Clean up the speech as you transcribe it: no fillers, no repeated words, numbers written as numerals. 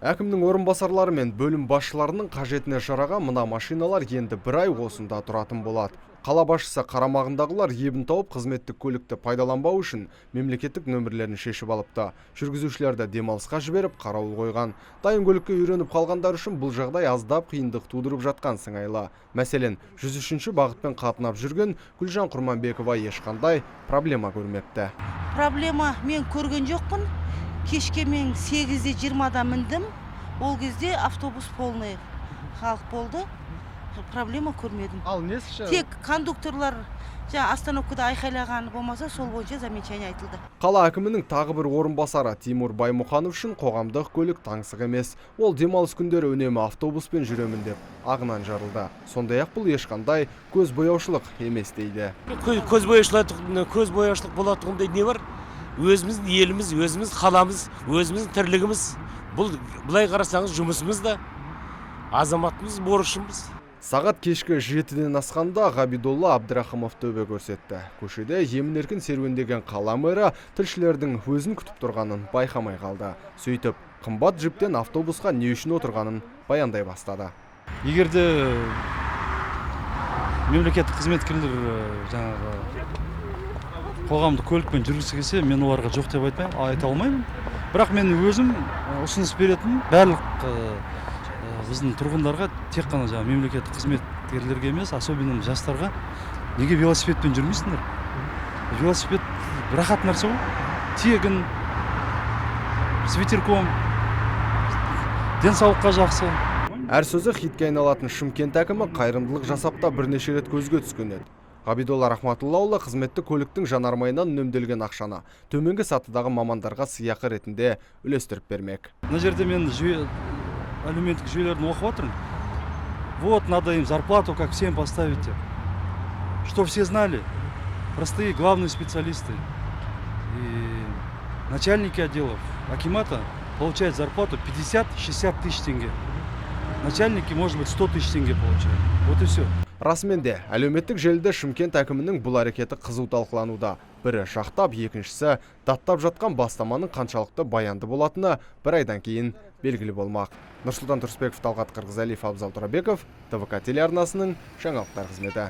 Әкімнің орынбасарлары мен бөлім басшыларының қажетіне жараған мына машиналар енді бір ай осында тұратын болады. Қала басшысы қарамағындағылар ебін тауып, қызметтік көлікті пайдаланбау үшін мемлекеттік нөмірлерін шешіп алыпты. Жүргізушілерді демалысқа жіберіп, қарауыл қойған. Дайын көлікке үйреніп қалғандар үшін бұл жағдай аздап қиындық тудырып жатқан сыңайлы. Мәселен, 103 бағытпен қатынап жүрген Гүлжан Құрманбекова ешқандай проблема көрмепті. Проблема мен көрген жоқпын. Кешке мен 8:20-да міндім. Ол кезде автобус полный халық болды. Проблема көрмедім. Ал несі? Тек кондукторлар жаңа остановкада айқайлаған болмаса, сол бойынша замечание айтылды. Қала әкімінің тағы бір орынбасары Тимур Баймұханов үшін қоғамдық көлік таңсық емес. Ол демалыс күндері үнемі автобуспен жүремін деп ағынан жарылды. Сондай-ақ бұл ешқандай көз бояушылық емес дейді. Көз бояушылық болатұғындай не бар? Өзіміздің еліміз, өзіміз қаламыз, өзіміздің тірлігіміз бұл. Былай қарасаңыз, жұмысымыз да, азаматымыз, борышымыз. Сағат кешкі 7-ден асқанда Ғабидолла Абдрахымов төбе көрсетті. Көшеде емін-еркін серуендеген қала мэрі тілшілердің өзін күтіп тұрғанын байқамай қалды. Сөйтіп, қымбат джиптен автобусқа не үшін отырғанын баяндай бастады. Егер де мемлекеттік қызметкерлер жаңағы қоғамдық көлікпен жүргісі келсе, мен оларға жоқ деп айтпаймын, айта алмаймын. Бірақ мен өзім ұсыныс беретін барлық біздің тұрғындарға, тек қана жаңағы мемлекеттік қызметкерлерге емес, особенно жастарға: неге велосипедпен жүрмейсіңдер? Велосипед рахат нәрсе ғой, тегін, с ветерком, денсаулыққа жақсы. Әр сөзі хитке айналатын Шымкент әкімі қайырымдылық жасап та бірнеше рет көзге түскен еді. Ғабидолла Рахматуллаұлы қызметтік көліктің жанармайынан үнемделген ақшаны төменгі сатыдағы мамандарға сыйақы ретінде үлестіріп бермек. Мына жерде мен жүйе, әлеуметтік жүйелерін оқып жатырмын. Вот надо им зарплату как всем поставить деп. Что все знали, простые главные специалисты и начальники отделов акимата получают зарплату 50-60 тысяч тенге. Начальники, может быть, 100 тысяч тенге получают. Вот и все. Расымен де, әлеуметтік желіде Шымкент әкімінің бұл әрекеті қызу талқылануда. Бірі жақтап, екіншісі даттап жатқан бастаманың қаншалықты баянды болатыны бір айдан кейін белгілі болмақ. Нұрсұлтан Тұрысбеков, Талғат Қырғызалиев, Абзал Тұрабеков, ТВК телеарнасының жаңалықтар қызметі.